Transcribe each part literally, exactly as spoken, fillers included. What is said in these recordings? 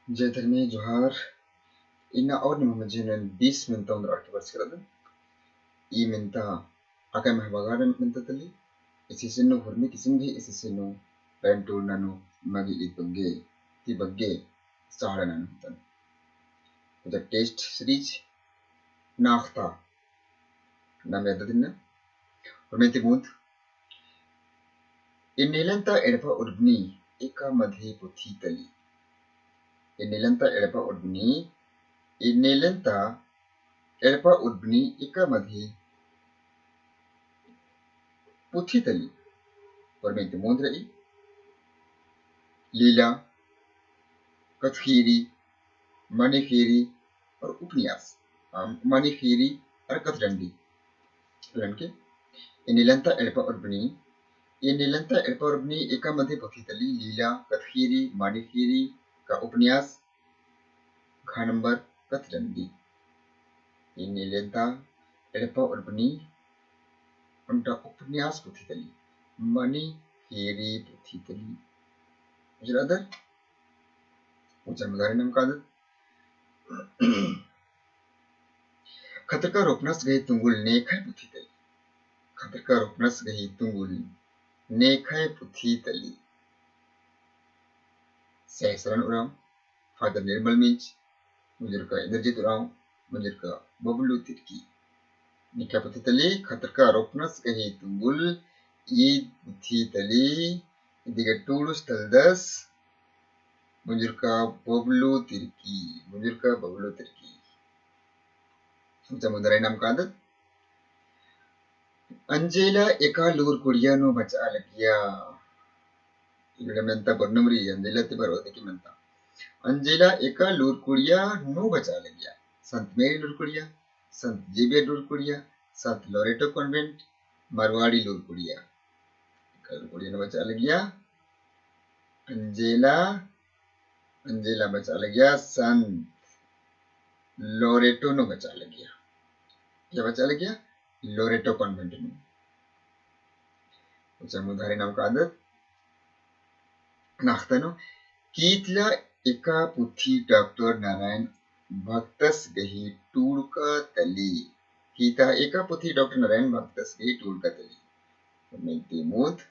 जय धर्मे जोहार। इन्ना और निम्है मझी नू बीस मेन्ता ओन्द्रआ की बरचका रअदन। ई मेन्ता अकय महबा गा मेन्ता तली। एस एस सी नू हुरमी किसिम गही एस एस सी नू रअन टूड़ना नू मगी ईद बग्गे, ती बग्गे सहारा ननोन होतन। उदा test series नाख़ता नाम याद दिन्ना। हुरमी ती मुन्द एन्नेलन्ता एड़पा उर्बनी एका मधी पुथी तली। एन्नेलन्ता एड़पा उर्बनी, एन्नेलन्ता एड़पा उर्बनी एका मधी पुथी तली। हुरमी ती मुन्द रई लीला, कत्थख़ीरी, मनीख़ीरी और उपन्यास। अम, मनीख़ीरी और कथडंडी। लनके, एन्नेलन्ता एड़पा उर्बनी, एन्नेलन्ता एड़पा उर्बनी एका मधी पुथी तली लीला, कत्थख़ीरी, मनीख़ीरी का उपन्यास, घा नंबर कथडंडी। एन्नेलन्ता एड़पा उर्बनी ओन्टा उपन्यास पुथी तली, मनीख़ीरी पुथी तली। उजरा दर उचा मुन्द धरे नम कादत। खतरका रोपनस गही तुंगुल नेखय पुथी तली। खतरका रोपनस गही तुंगुल नेखय पुथी तली। सैसरन उराँव, फादर निर्मल मिंज, मुंजुरका इंद्रजीत उराँव, मुंजुरका बबलू तिर्की। नेखय पुथी तली खतरका रोपनस गही तुंगुल ईद पुथी तली, इदिगे टूड़ुस तलदस, मुंजुरका बबलू तिर्की, मुंजुरका बबलू तिर्की। उचा मुन्द धरे नम कादत। अंजेला एका लूर कुड़िया नू बचआ लगिया। इबड़ा मेन्ता बरनुम रई, अंजेला ती बरओ देखी मेन्ता। अंजेला एका लूर कुड़िया नू बचआ लगिया। संत मेरी लूर कुड़िया, संत जेवियर लूर कुड़िया, संत लोरेटो कॉन्वेंट, मारवाड़ी लूर कुड़िया। एका लूर कुड़िया नू बचआ लगिया। अंजेला, अंजेला बचआ लगिया संत लोरेटो नू बचआ लगिया। क्या बचआ लगिया? लोरेटो कॉन्वेंट नू। उचा मुन्द धरे नम कादत। नाख़ता नू, कितला एका पुथी डॉक्टर नारायण भगतस गही टूड़का तली। कितला एका पुथी डॉक्टर नारायण भगतस गही टूड़का तली। मेन्ती मुन्द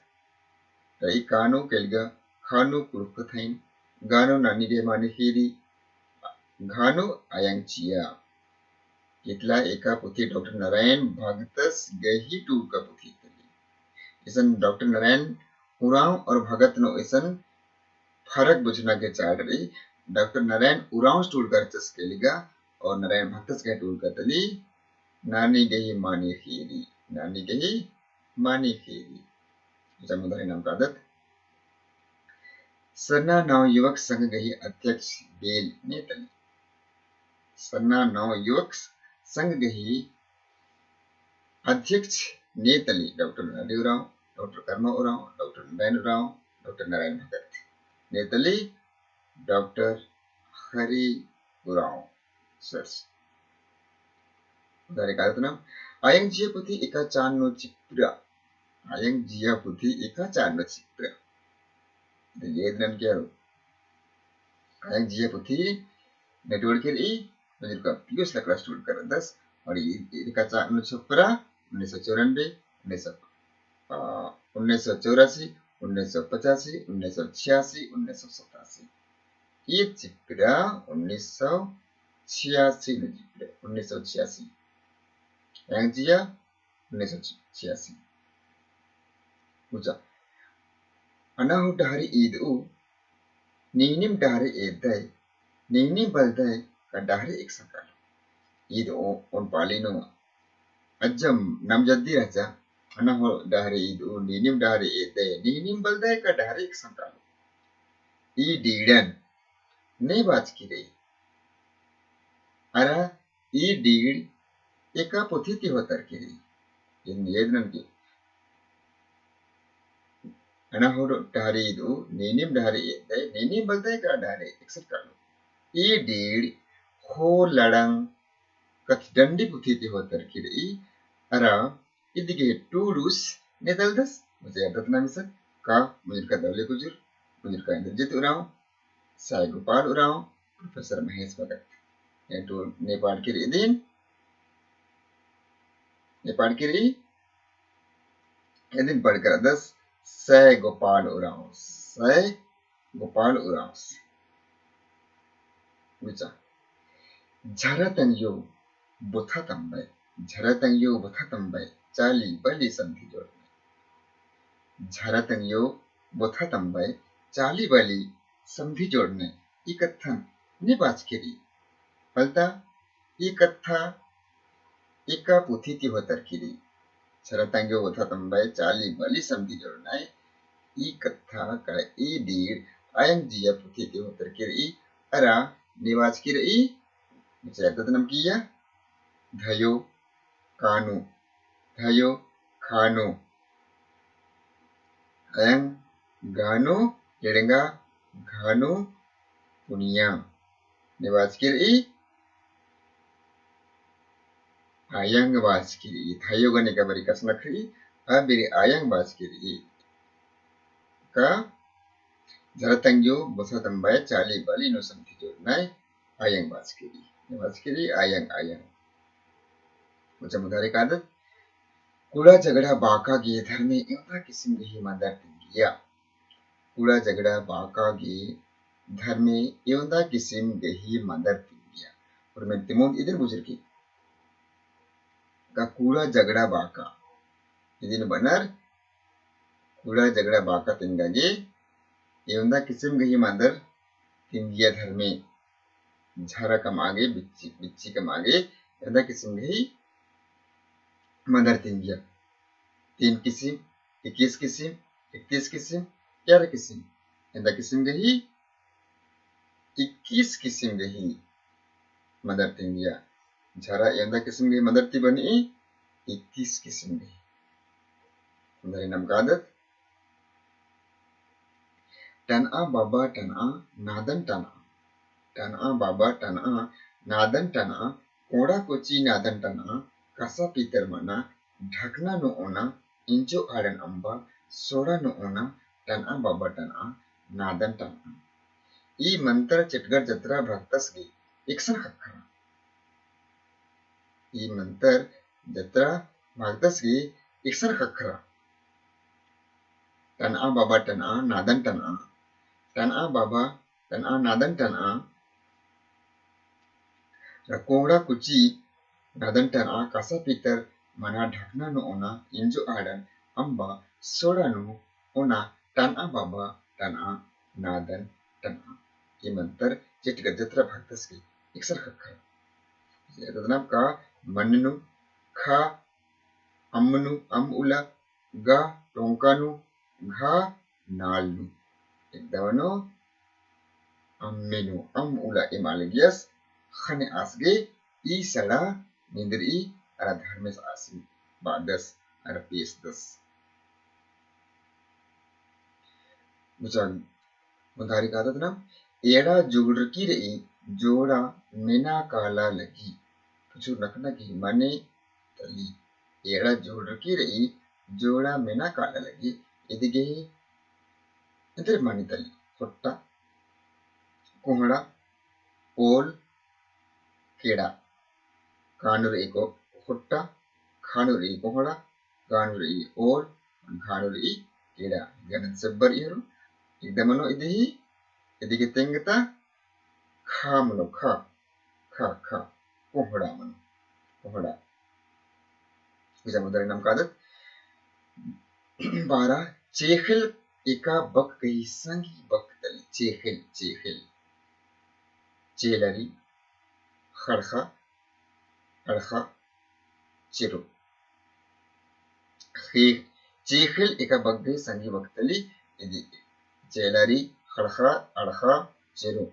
रई का नू केलगा, ख नू कुँड़ुख़ कत्थाइन, ग नू नानी गही मनीख़ीरी, घ नू अयंग चिआ। कितला एका पुथी डॉक्टर नारायण भगतस गही टूड़का पुथी तली। इसन डॉक्टर नारायण उराँव और भगत नू इसन फरक बुझना गे चाड़ रई। डॉक्टर नारायण उराँवस टूड़का रहचस केलगा और नारायण भगतस गही टूड़का तली नानी गही मनीख़ीरी, नानी गही मनीख़ीरी। उचा मुन्द धरे नम कादत। सरना नव युवक संघ गही अध्यक्ष बेल ने तली। सरना नव युवक संघ गही अध्यक्ष ने तली डॉक्टर नारायण उराँव, डॉक्टर कर्मा उराँव, डॉक्टर नारायण उराँव, डॉक्टर नारायण भगत। ने तली डॉक्टर हरि उराँव सरस। उदारे कादत नम, अयंग जिया पुथी एका चान नू चिप्रा। अयंग जिया पुथी एका चान नू चिप्रा। तो ये दिन के अयंग जिया पुथी नेटवर्क के ई, मुंजुरका पियुस लकड़ा स्टूड करदस, और ये एका चान नू चिप्रा, उन्नीस सौ चौरानबे, उन्नीस सौ, आ, उन्नीस सौ चौरासी, उन्नीस सौ पचासी, उन्नीस सौ छियासी, उन्नीस सौ सतासी। ये चिप्रा उन्नीस सौ छियासी नू चिप्रा, उन्नीस सौ छियासी। अयंग जिया उन्नीस सौ छियासी। उचा, अना हूँ डहरे ईदऊ, नीनिम डहरे एद्दय, नीनिम बलदय का डहरे एकसन कालो। ईद ओ-, ओन पाली नू अज्जम नम जद्दी रहचा, अना हूँ डहरे ईदऊ, नीनिम डहरे एद्दय, नीनिम बलदय का डहरे एकसन कालो। ई डीड़न ने बाचकी रई। अरा ई डीड़ एका पुथी ती होतर की रई। इन्ने एदनन की अना हूँ डहरे ईदऊ, नीनिम डहरे एद्दय, नीनिम बलदय का डहरे एकसन कालो। ई डीड़ ख़ोर लड़ंग कथडंडी पुथी ती होतर की रई। अरा इदिगे टूड़ुस ने तलदस, मुझे याद रत्ना मिसक, का मुंजुरका दौले कुजुर, मुंजुरका इंद्रजीत उराँव, साई गोपाल उराँव, प्रोफेसर महेश भगत। एन तो ने पाड़की रई इदिन, ने पाड़की रई इदिन पढ़कर दस सै गोपाल उराँवस, सै गोपाल उराँवस। गुचा। झरा तंग्यो बोथा तम्बय, झरा तंग्यो बोथा तम्बय, चाली बाली समधी जोड़नय। झरा तंग्यो बोथा तम्बय, चाली बाली समधी जोड़नय, ई कत्थन ने बाचकी रई। फलता ई कत्था एका पुथी ती होतरकी रई। झरा तंग्यो बोथा तम्बय, चाली बाली समधी जोड़नय, ई कत्था का ई डीड़ अयंग जिया पुथी ती होतरकी रई, अरा ने बाचकी रई, मुझे याद नमकिया, धयो कानू, धयो खानू, अयंग गानू, एड़ेंगा घानू पुनिया। ने बाचकी रई, अयंग बाचकी रई। धयो गने का बारी कछनखरई, आ बारी अयंग बाचकी रई। का झरा तंग्यो बोथा तम्बय, चाली बाली नू समधी जोड़नय, अयंग बाचकी रई। ने बाचकी रई अयंग, अयंग। उच्चा मुदारी कादत, कुड़ा झगड़ा बाका गे धर्मे एवंदा किसिम गही मदर तिंगिया। कुड़ा झगड़ा बाका गे धर्मे एवंदा किसिम गही मदर तिंगिया। और मैं तिमोन इदिन बुझरकी का कुड़ा झगड़ा बाका इदिन बअनर, कुड़ा झगड़ा बाका तिंगा गे एवंदा किसिम गही मदर तिंगिया धर्मे। झरा कमआ गे, बिच्ची, बिच्ची कमआ गे, एवंदा किसिम गही मदर तिंगिया। तीन किसिम, इक्कीस किसिम, इकतीस किसिम, ग्यारह किसिम। एवंदा किसिम गही इक्कीस किसिम गही मदर तिंगिया। झरा एवंदा किसिम गही मदर ती बनी, इक्कीस किसिम गही। धरे नम कादत, टनआ बाबा टनआ, नादन टनआ। टनआ बाबा टनआ, नादन टनआ, कोड़ा कोची नादन टनआ, कसा पीतर मना, ढकना नू ओना, इंजो आड़न अम्बा, सोड़ा नू ओना, टनआ बाबा टनआ, नादन टनआ। ई मंतर चेटगर जतरा भगतस गे एकसन ख़क्खरा। ई मंतर जतरा भगतस गे एकसन ख़क्खरा। टनआ बाबा टनआ, नादन टनआ। टनआ बाबा टनआ, नादन टनआ। कोड़ा कुची नादन टनआ, कसा पीतर मना, ढकना नू ओना, इंजो आड़न अम्बा, सोड़ा नू ओना, टनआ बाबा टनआ, नादन टनआ। ई मंतर चेटगर जतरा भगतस गे एकसन ख़क्खरा। एतदनम का मन्ननू, खा अम्मनू, अम्म उला, गा टोंकानू, घा नालनू। एकदमनो अम्मेनू, अम्म उला एमा लगियस, ख़ने आस गे ई सड़ा निंदरई अरा धर्मेस आसी बादस अरा पेसदस। मुचा मुदारी कादत ना, एड़ा जोड़रकी रई, जोड़ा मेना काला लगी। कुछु नखना की मने तली। एड़ा जोड़रकी रई, जोड़ा मेना काला लगी। इदिगे एन्देर मने तली। ख़ोट्टा, कोंहड़ा, ओल, केड़ा। कानूर एको ख़ोट्टा, खानूर ई कोंहड़ा, गानूर ई ओल, घानूर ई केड़ा। गनत सेब्बर इहरू। एकदमनो इदिही, इदिगे तेंगता, खा मनो, खा, खा, खा, कोंहड़ा मनो, कोंहड़ा। इजा मुदारी नम कादत। बारा, चेख़ेल एका बक गही संगी बक तली, चेख़ेल, चेख़ेल। चेलरी, ख़ड़ख़ा, अड़ख़ा, चेरो। ख़े-, चेख़ेल एका बक गही संगी बक तली इदी। चेलरी, ख़ड़ख़ा, अड़ख़ा, चेरो।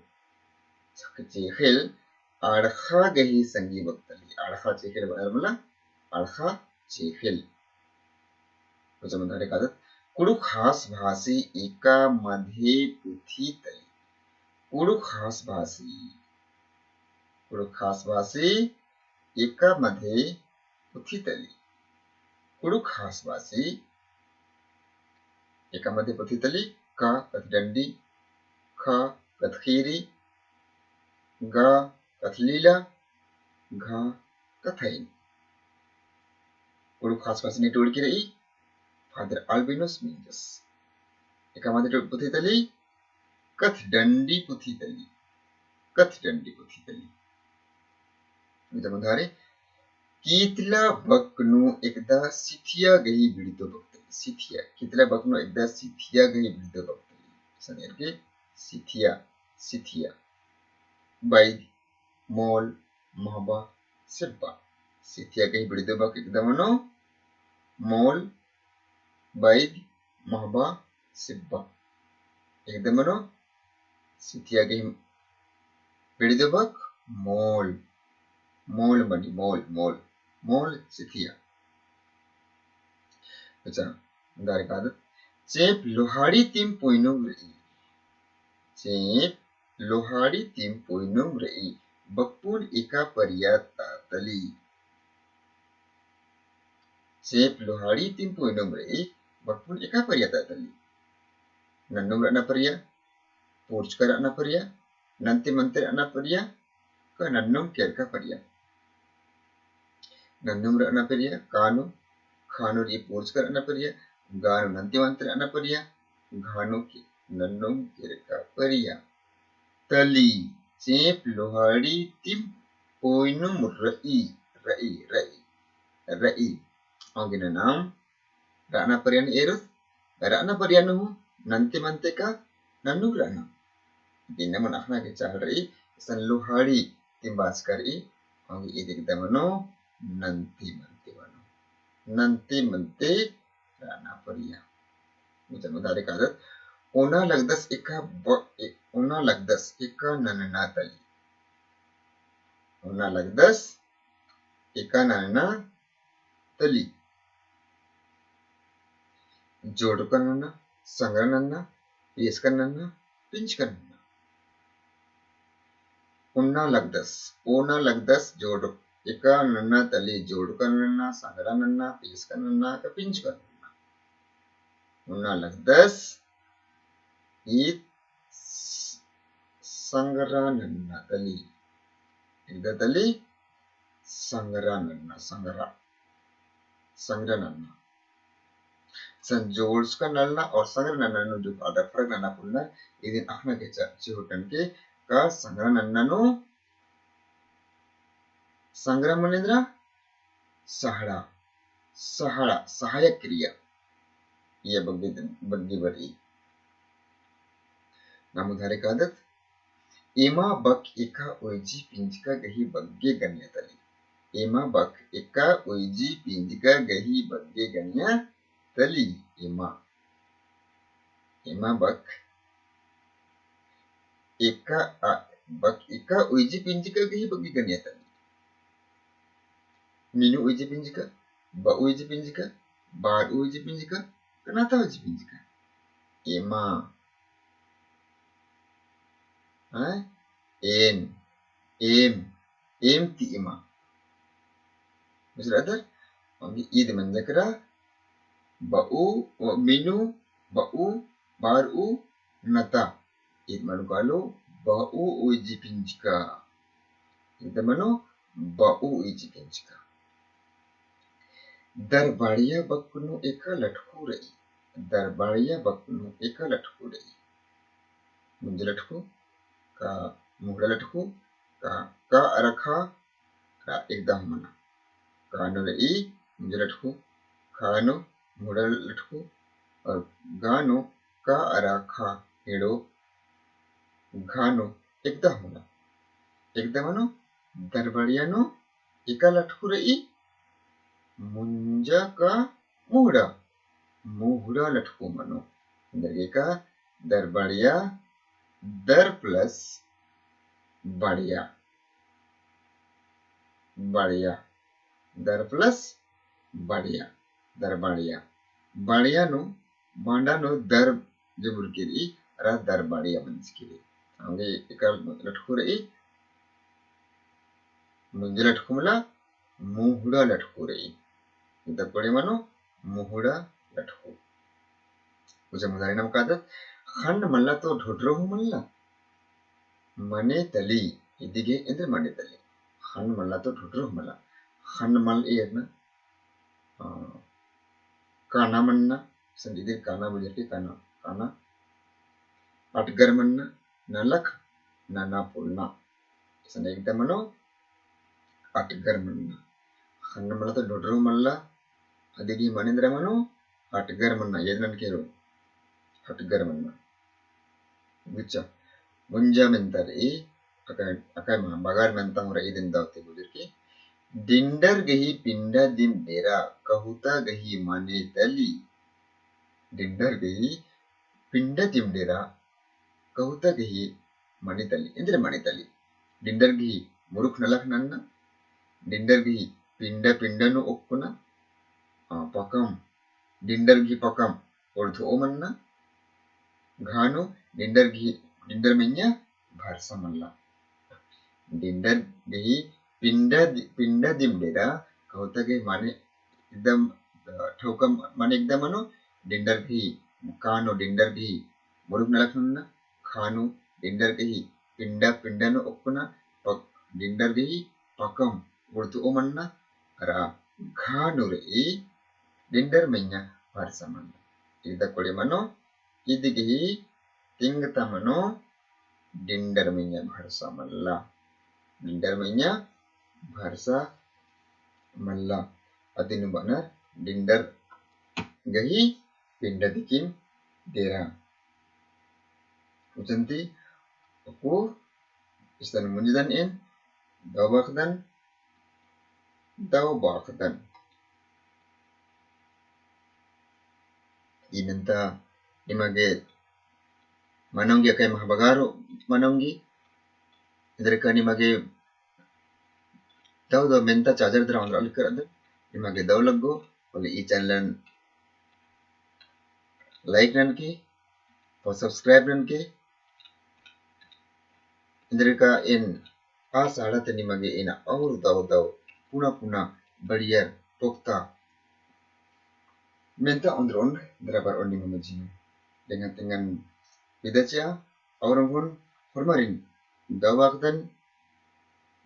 चेख़ेल अड़ख़ा गही संगी बक तली। अड़ख़ा चेख़ेल बअनर मला, अड़ख़ा चेख़ेल। उजा मुदारी कादत, कुँड़ुख़ ख़ास भासी एका मधे पुथी तली। कुँड़ुख़ ख़ास भासी, कुँड़ुख़ ख़ास भासी एका मधे पुथी तली। कुँड़ुख़ ख़ास भासी एका मधे पुथी तली, क कथडंडी, ख कथख़ीरी, ग कत्थलीला, घ कत्थाइन। कुँड़ुख़ आसपास ने टोड़की रई, फादर अल्बिनोस मिंजस। एका माते टो-, पुथी तली, कत्थडंडी पुथी तली, कत्थडंडी पुथी तली। इदम उधारे, कितला बक नू एकदा सिथिया गही बिड़दो बक तली, सिथिया, कितला बक नू एकदा सिथिया गही बिड़दो बक तली। सनेर के सिथिया, सिथिया। बैद, मोल, महबा, सिब्बा। सिथिया गही बिड़दो बक एकदा मनो, मोल, बैद, महबा, सिब्बा। एकदा मनो, सिथिया गही बिड़दो बक मोल, मोल मनी, मोल, मोल, मोल सिथिया। अच्छा, दारे कादत, चेंप लोहाड़ी तिम पोइनुम रई। चेंप लोहाड़ी तिम पोइनुम रई, बकपुन एका परिया ता तली। चेंप लोहाड़ी तिम पोइनुम रई, बकपुन एका परिया ता तली। नन्नुम रअना परिया, पूर्चका रअना परिया, नन्ते मन्ते रअना परिया, का नन्नुम केरका परिया। नन्नुम रअना परिया, का नू, खा नू रई पूर्चका रअना परिया, गा नू नन्ते मन्ते रअना परिया, घा नू के-, नन्नुम केरका परिया। तली, चेंप लोहाड़ी तिम पोइनुम रई, रई, रई, रई। औंगे ननाम रअना परिया नू एरोत, रअना परिया नू हूँ नन्ते मन्ते का नन्नुम रअना। इन्ना मनो अख़ना गे चाड़ रई, इसन लोहाड़ी तिम बाचका रई, औंगे ईद एकदा मनो नन्ते मन्ते मनो। नन्ते मन्ते रअना परिया। इदम उधारे कादत, ओना लगदस एका ब-, ए-, ओना लगदस एका नन्ना तली। ओना लगदस एका नन्ना तली। जोड़का नन्ना, संगरा नन्ना, पेसका नन्ना, पिंजका नन्ना। ओना लगदस, ओना लगदस जोड़-, एका नन्ना तली जोड़का नन्ना, संगरा नन्ना, पेसका नन्ना, का पिंजका नन्ना। ओना लगदस ईद स-, संगरा नन्ना तली। एकदा तली संगरा नन्ना, संगरा। संगरा नन्ना। सन जोड़सका नलना और संगरा नन्ना नू जो आलर फरक नना पुन्ना, इदिन अख़ना गे चा-, चिहुटन के का संगरा नन्ना नू, संगरा मने एन्दरा सहाड़ा, सहाड़ा, सहायक क्रिया। इया बग्गे, बग्गे बरई। नाम उधारे कादत, एमा बक एका उइजी पिंजका गही बग्गे गनिया तली। एमा बक एका उइजी पिंजका गही बग्गे गनिया तली। एमा, एमा बक एका आ-, बक एका उइजी पिंजका गही बग्गे गनिया तली। मीनू उइजी पिंजका, बऊ उइजी पिंजका, बारऊ उइजी पिंजका, का नता उइजी पिंजका। एमा। हाँ? एन, एम, एम ती एमा। बुझरदर? औंगे ईद मंजा केरा, बऊ, मीनू, बऊ, बारऊ, नता। ईद मनो कालो, बऊ उइजी पिंजका। ईद मनो, बऊ उइजी पिंजका। दरबाड़िया बक नू एका लटकू रई। दरबाड़िया बक नू एका लटकू रई। मुंज लटकू, का मुहड़ा लटकू, का, का अरा खा, का एकदा हूँ मना। का नू रई मुंज लटकू, खा नू मुहड़ा लटकू, और गा नू का अरा खा एड़ो, घा नू एकदा हूँ मना। एकदा मनो दरबाड़िया नू एका लटकू रई, मुंजा का मुहड़ा, मुहड़ा लटकू मनो। एन्देरगे का दरबाड़िया, दर plus बाड़िया। बाड़िया। दर plus बाड़िया। दरबाड़िया। बाड़िया नू, बांडा नू दर जबुर की रई, अरा दरबाड़िया मंजकी रई। औंगे एका लटकू रई, मुंजा लटकू मला, मुहड़ा लटकू रई। इदा पड़े मनो मुहड़ा लटकू। उजा मुधारे नाम कादत, खंड मल्ला तो ढोढरो हूँ मल्ला। मने तली, इदी गही एन्देर मनी तली। ख़न्न मल्ला तो ढुढरू मल्ला। ख़न्न मल एरना, अ, काना मन्ना, संग इदिर काना बुझरकी काना, काना। अटगर मन्ना, नलख, नना पुन्ना। सन एकदम मनो, अटगर मन्ना। ख़न्न मल्ला तो ढुढरू मल्ला, अदी गही मनी एन्देर मनो, अटगर मन्ना, एदनन केरो, अटगर मन्ना। गुच्चा, मुंजा मेन्ता रई, अकय, अकय महा बगर मेन्ता हूँ रई इदिन दव ती बुझरकी। डिंडर गही पिंडा दिम डेरा, कहुता गही मनी तली। डिंडर गही पिंडा दिम डेरा, कहुता गही मनी तली, एन्देर मनी तली। डिंडर गही मुरुख नलख नन्ना, डिंडर गही पिंडा पिंडा नू ओक्कना, आ, पकम, डिंडर गही पकम उर्धुओ मन्ना, घानु डिंडर गही, डिंडर मइय्याँ भरसा मल्ला। डिंडर गही पिंडा दि-, पिंडा दिम डेरा, कहुता गही मनी एकदम, अ, ठौका मनी एकदम मनो, डिंडर गही, कानु डिंडर गही मुरुख नलख नन्ना, खानु डिंडर गही पिंडा पिंडा नू ओक्कना, पक-, डिंडर गही पकम उर्धुओ मन्ना, अरा घानु रई डिंडर मइय्याँ भरसा मन्ना। इदा कोड़े मनो, इदी गही तिंगता मनो, डिंडर मइय्याँ भरसा मल्ला। डिंडर मइय्याँ भरसा मल्ला। अदिन बअनर डिंडर गही पिंडा दिम डेरा। उचन्ती अक्कु इसन मुंजदन एन दव बअदन, दव बअदन। ई मेन्ता निमा गे मनोंगी अकय महा बगारो मनोंगी। एन्देरका निमा गे दव दव मेन्ता चाजर दरा ओन्द्रा लिकर अदन। निमा गे दव लग्गो, होले ई channel like ननके, और subscribe ननके। एन्देरका एन आस आड़ा ती निमा गे एन और दव दव पुना पुना बढ़िया पोक्ता मेन्ता ओन्द्रा ओन दरा बरओन निमा मझी। तेंगन तेंगन बिदा चिआ और हूँ होरमारिन दव बअदन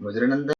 मुजरा नन्दन।